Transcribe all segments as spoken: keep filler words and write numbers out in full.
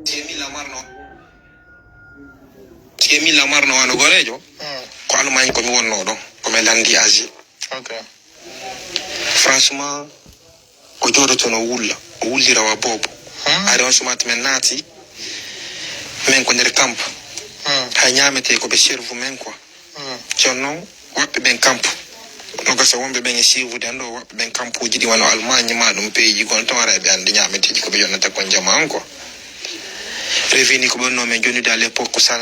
Tiyemi lamarno, tiyemi lamarno wano goreejo. Ko Allemagne ko mi wonno ɗon, ko mi landi Asie. Ok. Franchement, o jooɗotono o wulla, o wullira wa boobo. Hari on sumaati men naati, men ko nder kamp. Hay ñaamete ko ɓe servu men quoi. Jooni noon, woɓɓe ɓen kampu. No gasa wonɓe ɓen e siiwude en ɗo, woɓɓe ɓen kampuuji ɗi wano Allemagne ma ɗum peeji gon ton, ara ɓe anndi ñaameteeji ko ɓe yonnata kon jama on quoi. Reveni ko ɓe wonno men jonnude à l'époque ko san,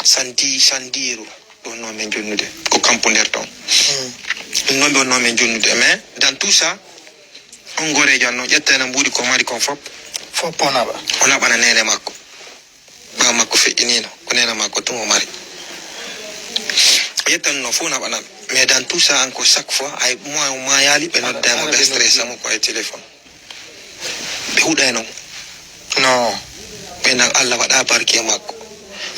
sandi, sandiru. Ɓe wonno men jonnude. Ko kampu nder ton. Ɗum noon ɓe wonno men jonnude. Mais dans tout ça, on goreejo an noon ƴetta ena mbuuɗi ko mari kon fop. Fop o naɓa. O naɓana neene makko. Ɓaawo makko feƴƴiniino, ko neene makko tun o mari. O ƴettanno fof naɓanan. Mais dans tout ça encore, chaque fois, ay mois o maayaali, ɓe nodda mo, ɓe stressa mo ko e téléphone. Ɓe huɗayno mo. Non. Ɓe nan Allah waɗa barke e makko.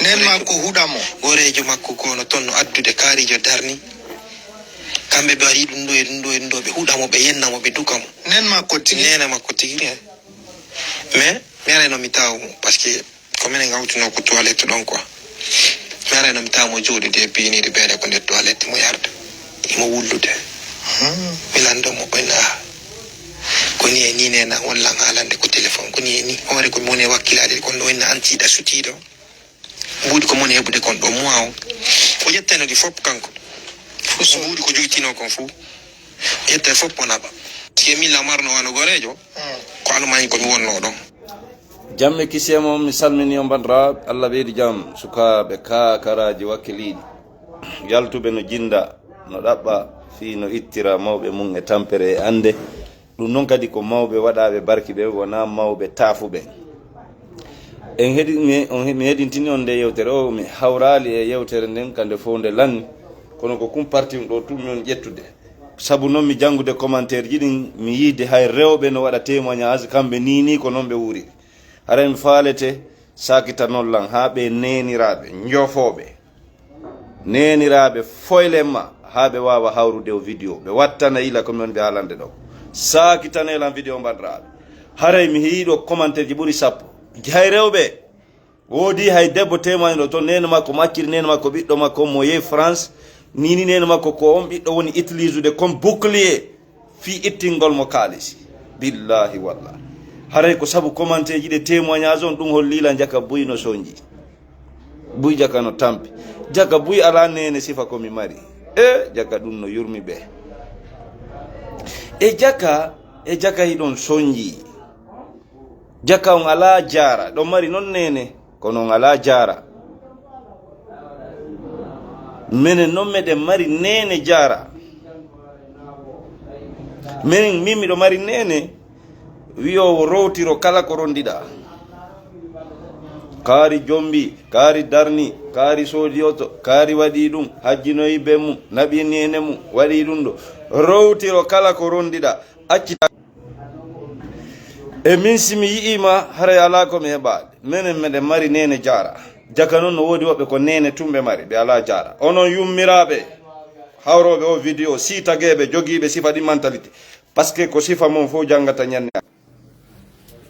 Nen makko huɗa mo. Gooreejo makko ko no ton no addude kaarijo darni. Kamɓe ɓe ari ɗum ɗo e ɗum ɗo e ɗum ɗo, ɓe huɗa mo, ɓe yenna mo, ɓe duka mo. Nen makko tigi. Neene makko tigi, eh. Mais mi arayno mi tawa mo, parce que ko minen hawtuno ko toilette ɗon quoi. Mi arayno mi tawa mo jooɗude e piiniiɗe beele ko nder toilette mo yarda. Imo wullude. Mi lando mo, o inna, "Ah, ko ni e ni neena on lan haalande ko téléphone, ko ni e ni." Hoore ko mi woni e wakkilaade kon ɗo, o inna, "An tiiɗa sutiiɗo." Mbuuɗi ko moni heɓude kon ɗo mois on. O ƴettayno ɗi fop kanko. Mbuuɗi ko joytino kon fuu. O ƴettay fop o naɓa. Si e min lamarno wano goreejo, ko Allemagne ko mi wonno ɗon. Jam e kisiyam on, mi salmini on bandiraaɓe. Allah ɓeydu jam, sukaaɓe, kaakaraaji wakkiliiɗi, yaltuɓe no jinda, no ɗaɓɓa fii no ittira mawɓe mum e tampere e annde. Ɗum noon kadi ko mawɓe waɗaaɓe barki ɓe, wonaa mawɓe taafuɓe. En heɗi-, mi, on, mi heɗintini on nde yewtere o, mi hawraali e yewtere nden ka nde fof nde lanni, kono ko kum parti ɗo tun mi on ƴettude. Sabu noon mi janngude commentaire ji ɗin, mi yiide hay rewɓe no waɗa témoignage, kamɓe nii nii ko noon ɓe wuuri. Haray mi faalete, saakita noon lan haa ɓe neeniraaɓe, njofooɓe. Neeniraaɓe, foylen ma haa ɓe waawa hawrude o vidéo. Ɓe wattana yila ko mi woni ɓe haalande ɗo. Saakitane lan vidéo mbaɗraaɓe. Haray mi yiiɗo commentaire ji ɓuri sappo. Hay rewɓe, woodi hay debbo témoigne ɗo toon, neene makko mo acciri, neene makko ɓiɗɗo makko mo yehi France. Nii ni neene makko ko on ɓiɗɗo woni utiliser de comme bouclier. Fii ittingol mo kaalisi. Billaahi wallaahi. Haray ko sabu commentaire ji ɗe témoignage on, ɗum holli la Jaka Buy no sonji. Buy Jaka no tampi. Jaka Buy alaa neene sifa ko mi mari. E Jaka ɗum no yurmi ɓe. E Jaka, e Jaka hiɗon sonji. Jaka on alaa jaara. Ɗon mari non neene. Kono on alaa jaara. Menen non meɗen mari neene jaara. Menen, min miɗo mari neene wiyoowo rowtiro kala ko rondiɗaa. Kaari jombi, kaari darni, kaari soodi oto, kaari waɗi ɗum, hajjinoyi ben mum, naɓi neene mum, waɗi ɗum ɗo. Rowtiro kala ko rondiɗaa, accita. E min, si mi yi'iima, haray alaa ko mi heɓaali. Menen meɗen mari neene jaara. Jaka non no woodi woɓɓe ko neene tun ɓe mari, ɓe alaa jaara. Onon yummiraaɓe, hawrooɓe o vidéo, si tageeɓe, jogiiɓe sifa ɗin mentalité. Parce que ko sifa mon fof janngata ñannde.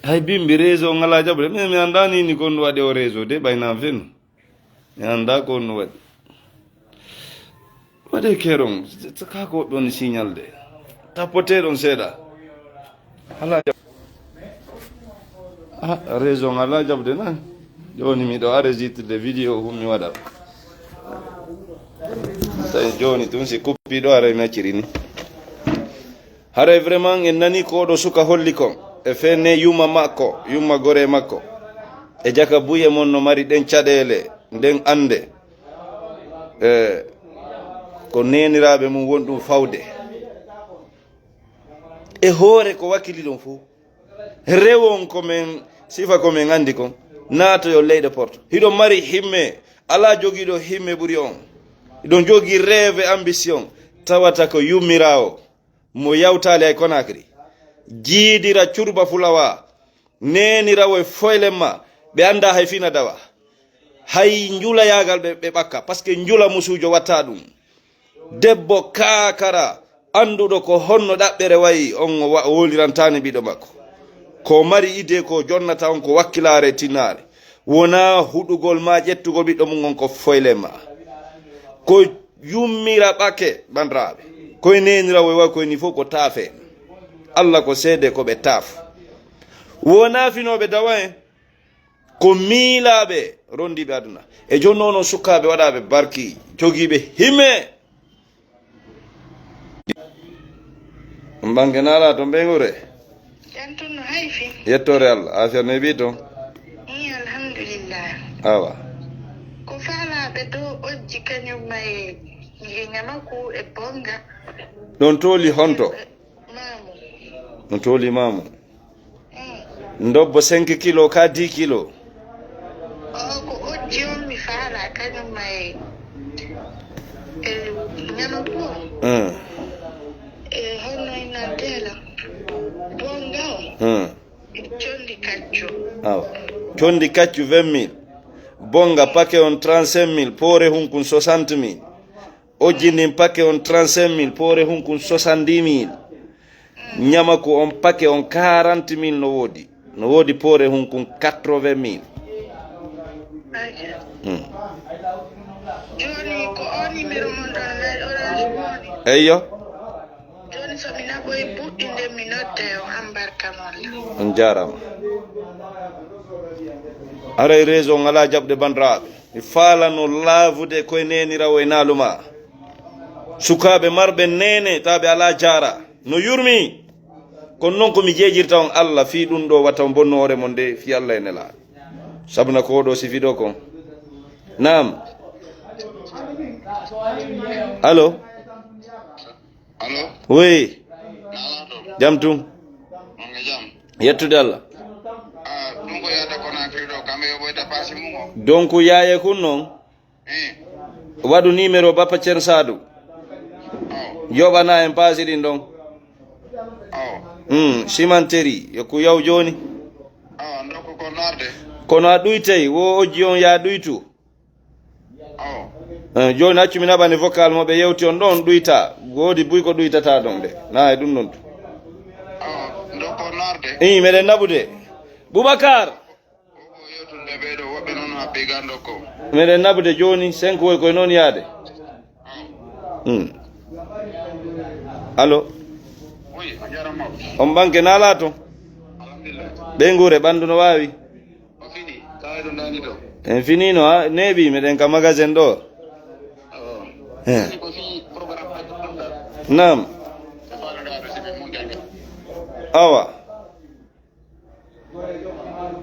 Hay bimbi réseau ngalaa jaɓude. Min mi anndaa ni, ni kon waɗi o réseau de, ɓay na fenu. Mi anndaa ko on no waɗi. Waɗee keeron, kaa ko woɓɓe woni signal de. Tappotee ɗon seeɗa. Alaa jab-, ah, réseau alaa jaɓde na. Jooni miɗo enregistrede vidéo, hum mi waɗa. Tawi jooni tun si kuppi ɗo, haray mi acciri ni. Haray vraiment en nani ko oɗo suka holli kon. E fenne yumma makko, yumma gore makko. E jaka buye mon no mari ɗen caɗeele, nden annde. E ko neeniraaɓe mum woni ɗum fawde. E hoore ko wakkili ɗon fof. Rewon ko men sifa ko men anndi kon. Naatoyon leyɗe porto. Hiɗon mari himme. Alaa jogiiɗo himme ɓuri on. Hiɗon jogii rêve et ambition. Tawata ko yummiraawo mo yawtaali hay Conakry. Jiidira curba fulawa. Neenirawo e foylen ma. Ɓe anndaa hay fina dawa. Hay njulayaagal ɓe, ɓe ɓakka. Parce que njula musuujo watta ɗum. Debbo kaakara, annduɗo ko honno ɗaɓɓere wayi, on o wa-, o wolirantaani ɓiɗɗo makko. Ko mari idée ko jonnata on ko wakkilaare e tinnaare. Wonaa huɗugol ma ƴettugol ɓiɗɗo mum on ko foyle ma. Ko yummira ɓake, bandiraaɓe. Koye neenirawo e wayi koye ni fof ko taafe. Allah ko seede ko ɓe taaf. Wonaa finooɓe dawa en. Ko miilaaɓe rondiiɓe aduna. E jooni noon, on sukaaɓe waɗaaɓe barki, jogiiɓe hime. Mbange naalaa to Mbeynguure? Jam tun no hayfi. Yettoore Allah, aafiya neeɓii toon? Ii, alhamdulillah. Awa. Ko faalaaɓe dow ojji kañum ma e, e ñamaku e bonga. Ɗon tooli honto? Maamu. Ɗon tooli maamu. Ndobbo cinq kilo ka dix kilo. O ko ojji on mi faala kañum ma e, e ñamaku. Hmm. E honno innantela? Bonga o. Hmm. Condi kaccu. Awa. Condi kaccu vingt mille. Bonga paquet on trente-cinq mille, poore hunkun soixante mille. Ojji ndin paquet on trente-cinq mille, poore hunkun soixante-dix mille. Ñamaku on paquet on quarante mille no woodi. No woodi poore hunkun quatre-vingt mille. Hmm. Jooni ko o numéro mon ɗon, Orange Money? Eyyo. Jooni so mi naɓoyi buɗɗinde, mi nodda e on, an barka molla. On jaaraama. Aray réseau on alaa jaɓde bandiraaɓe. Mi faalano laavude koye neenirawo e naalu ma. Sukaaɓe marɓe neene, taa ɓe alaa jaara. No yurmi. Kono noon ko mi jeejirta on Allah fii ɗum ɗo wata on bonnu hoore mon de fii Allah e Nelaaɗo. Sabuna ko oɗo sifi ɗo kon. Naam. Allo? Allo? Oui. Naalaa to? Jam tun. Mon e jam? Yettude Allah. Ah, ɗum ko yaada Conakry ɗo, kamɓe yoɓoyta paasi mum o. Donc yaaye kun noon. Eh. Waɗu numéro Bappa Thierno Sadou. Oh. Yoɓana en paasi ɗin ɗon. Oh. Hmm, cimenterie, yo ku yaw jooni. Oh, ndokku ko narde. Kono a ɗuytay, wo ojji on ya ɗuytu. Oh. Eh, jooni accu mi naɓani vocal mo ɓe yewti on ɗon ɗuyta. Woodi buy ko ɗuytata ɗon de. Na e ɗum ɗon. Oh, ndokku ko narde. Ii, meɗen naɓude. Boubacar. Ko yewtude ɓee ɗo, woɓɓe noon habbi gando ko. Meɗen naɓude jooni, cinq woy koye noon yaade. Hmm. Allo? Oui, a jarama. On ɓanke naalaa to? Alhamdulillah. Ɓeynguure ɓanndu no waawi? O fini, kawai ɗum nani to. En finino, ha? Neeɓi, meɗen ka magasin ɗo. Oh. Eh. Ko fi programme fadde ɗum ɗa. Naam. E faalo ɗa ɗo, si ɓe mun jannga. Awa.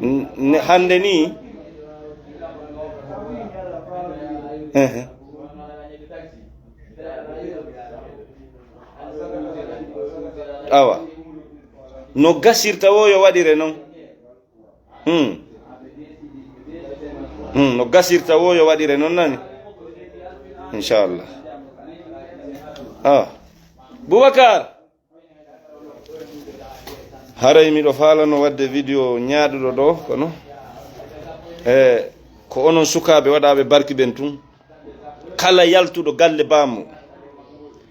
N-, ne, hannde ni. Ehe. Awa. No gasirta wo yo waɗire noon. Hmm. Hmm, no gasirta wo yo waɗire noon nani. Inchallah. Ah. Boubacar. Haray miɗo faalano waɗde vidéo ñaaɗuɗo ɗo, kono, e, ko onon sukaaɓe waɗaaɓe barki ɓen tun. Kala yaltuɗo galle bammo,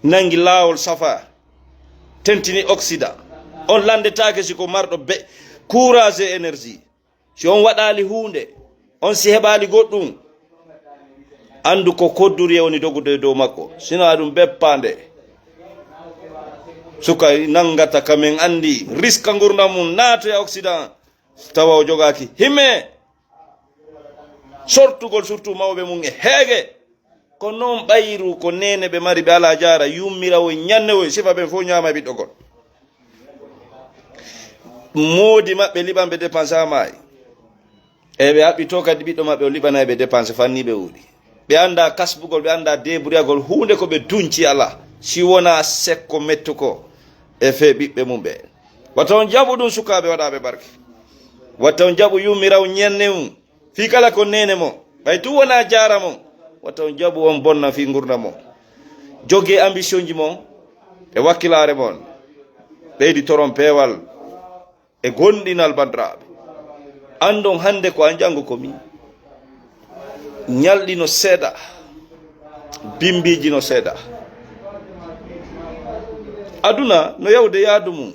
nangi laawol safa, tentini Occident, on lanndetaake si ko marɗo be courage et énergie. Si on waɗaali huunde, on si heɓaali goɗɗum, anndu ko kodduri e woni dogude e dow makko. Sino aɗum beppaande. Suka nanngata ka men anndi, riska ngurndan mum, naatoya Occident, tawa o jogaaki. Himme! sortugol surtout mawɓe mum e heege. Ko noon ɓayru ko neene ɓe mari, ɓe alaa jaara, yummirawo, ñannewo, sifa ɓen fof ñaama e ɓiɗɗo gol. Moodi maɓɓe liɓan ɓe dépense haa maayi. E ɓe haɓɓi to kadi ɓiɗɗo maɓɓe o liɓanay ɓe dépense fanni ɓe wuuri. Ɓe annda kasbugol, ɓe annda debriyagol, huunde ko ɓe dunci alaa, si wonaa sekko mettu ko e fee ɓiɓɓe mum ɓe. Wata on jaɓu ɗum sukaaɓe waɗaaɓe barke. Wata on jaɓu yummirawo ñanne mum. Fii kala ko neene mon, ɓay tun wonaa jaara mon, wata on jaɓu on bonna fii ngurndan mon. Jogee ambitionji mon e wakkilaare mon. Ɓeydi toron peewal e gondinal, bandiraaɓe. Anndon hannde ko an, janngo ko min. Ñalɗi no seeɗa, bimbiiji no seeɗa. Aduna no yahude yaadu mum.